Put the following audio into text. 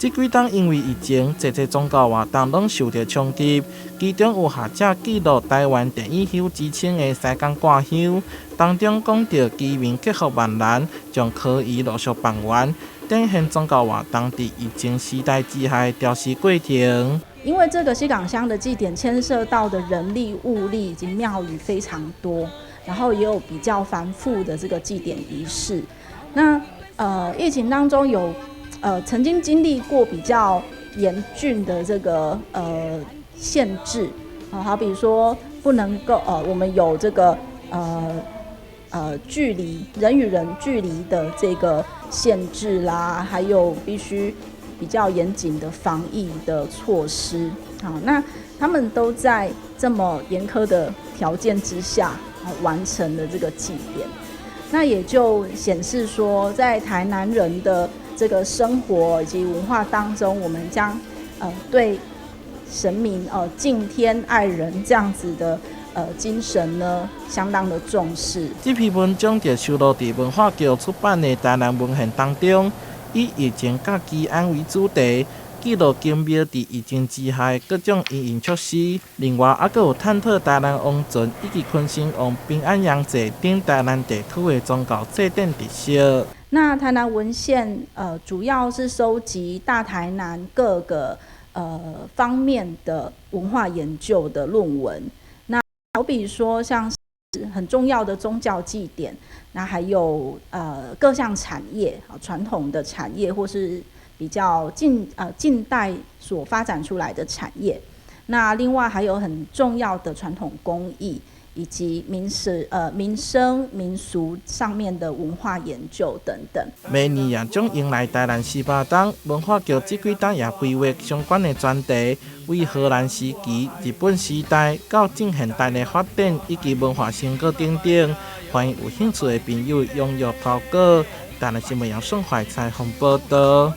這幾冬因為疫情，濟濟宗教活動攏受著衝擊。其中有學者記錄台灣第一香之稱的西港掛香，當中講著居民克服萬難，將科儀陸續辦完，展現宗教活動佇疫情時代之下的調適過程。因為這個西港香的祭典牽涉到的人力、物力以及廟宇非常多，然後也有比較繁複的這個祭典儀式。那疫情當中有曾經經歷過比較嚴峻的這個限制啊，好比說不能夠我們有這個距離人與人距離的這個限制啦，還有必須比較嚴謹的防疫的措施啊，那他們都在這麼嚴苛的條件之下完成了這個祭典，那也就顯示說，在台南人的這個生活以及文化當中，我們將對神明敬天愛人這樣子的精神呢，相當的重視。這篇文章就收錄佇文化局出版的台南文獻當中，以疫情佮祈安為主題，記錄宮廟佇疫情之下的各種因應措施。另外，猶閣有探討台南王船以及坤生王平安陽祭等台南地區的宗教祭典特色。那台南文獻主要是收集大台南各個方面的文化研究的論文。那好比說像是很重要的宗教祭典，那還有各項產業啊，傳統的產業或是比較近代所發展出來的產業。那另外還有很重要的傳統工藝，以及民生民俗上面的文化研究等等。明年也將迎來台南十八冬，文化局這幾冬也規劃相關的專題，為荷蘭時期、日本時代到近現代的發展以及文化成果等等，歡迎有興趣的朋友踴躍投稿。台南新聞楊順懷採訪報導。